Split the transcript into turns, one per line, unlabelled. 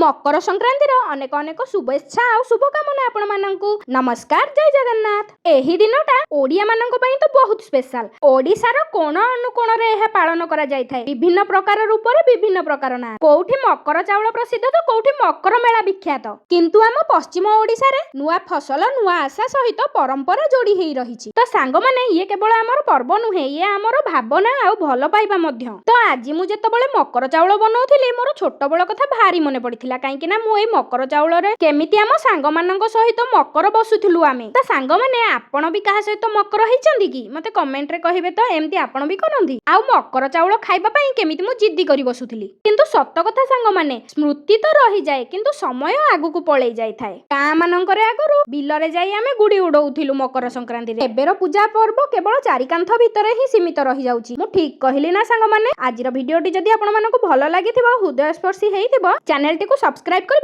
ମକର ସଂକ୍ରାନ୍ତିର ଅନେକ ଅନେକ ଶୁଭେଚ୍ଛା ଆଉ ଶୁଭକାମନା ଆପଣମାନଙ୍କୁ। ନମସ୍କାର, ଜୟ ଜଗନ୍ନାଥ। ଏହି ଦିନଟା ଓଡ଼ିଆ ମାନଙ୍କ ପାଇଁ ତ ବହୁତ ସ୍ପେଶାଲ। ଓଡ଼ିଶାର କୋଣ ଅନୁକୋଣରେ ଏହା ପାଳନ କରାଯାଇଥାଏ ବିଭିନ୍ନ ପ୍ରକାର ରୂପରେ, ବିଭିନ୍ନ ପ୍ରକାର ନାଁ। କୋଉଠି ମକର ଚାଉଳ ପ୍ରସିଦ୍ଧ ତ କୋଉଠି ମକର ମେଳା ବିଖ୍ୟାତ। କିନ୍ତୁ ଆମ ପଶ୍ଚିମ ଓଡ଼ିଶାରେ ନୂଆ ଫସଲ, ନୂଆ ଆଶା ସହିତ ପରମ୍ପରା ଯୋଡ଼ି ହେଇ ରହିଛି। ତ ସାଙ୍ଗମାନେ, ଇଏ କେବଳ ଆମର ପର୍ବ ନୁହେଁ, ଇଏ ଆମର ଭାବନା ଆଉ ଭଲ ପାଇବା ମଧ୍ୟ। ତ ଆଜି ମୁଁ ଯେତେବେଳେ ମକର ଚାଉଳ ବନଉଥିଲି, ମୋର ଛୋଟବେଳ କଥା ଭାରି ମନେ ପଡିଥିଲା, କାହିଁକି ନା ମୁଁ ଏଇ ମକର ଚାଉଳରେ କେମିତି ଆମ ସାଙ୍ଗମାନଙ୍କ ସହିତ ମକର ବସୁଥିଲୁ ଆମେ। ତ ସାଙ୍ଗମାନେ, ଆପଣ ବି କାହା ସହିତ ମକର ହେଇଛନ୍ତି କି? ମତେ କମେଣ୍ଟରେ କହିବେ ତ। ଏମିତି ଆପଣ ବି କରନ୍ତି? ଆଉ ମକର ଚାଉଳ ଖାଇବା ପାଇଁ କେମିତି ମୁଁ ଜିଦ୍ଦି କରି ବସୁଥିଲି। କିନ୍ତୁ ସତ କଥା ସାଙ୍ଗମାନେ, ସ୍ମୃତି ତ ରହିଯାଏ, କିନ୍ତୁ ସମୟ ଆଗକୁ ପଳେଇ ଯାଇଥାଏ। ଗାଁ ମାନଙ୍କରେ ଆଗରୁ ବିଲରେ ଯାଇ ଆମେ ଗୁଡି ଉଡଉଥିଲୁ ମକର ସଂକ୍ରାନ୍ତିରେ। ଏବେର ପୂଜା ପର୍ବ କେବଳ ଚାରି କାନ୍ଥ ଭିତରେ ହିଁ ସୀମିତ ରହିଯାଉଛି। ମୁଁ ଠିକ କହିଲି ନା ସାଙ୍ଗମାନେ? ଆଜିର ଭିଡିଓଟି ଯଦି ଆପଣମାନଙ୍କୁ ଭଲ ଲାଗିଥିବ, ହୃଦୟସ୍ପର୍ଶୀ ହେଇଥିବ, ଚ୍ୟାନେଲଟିକୁ ସବସ୍କ୍ରାଇବ କରି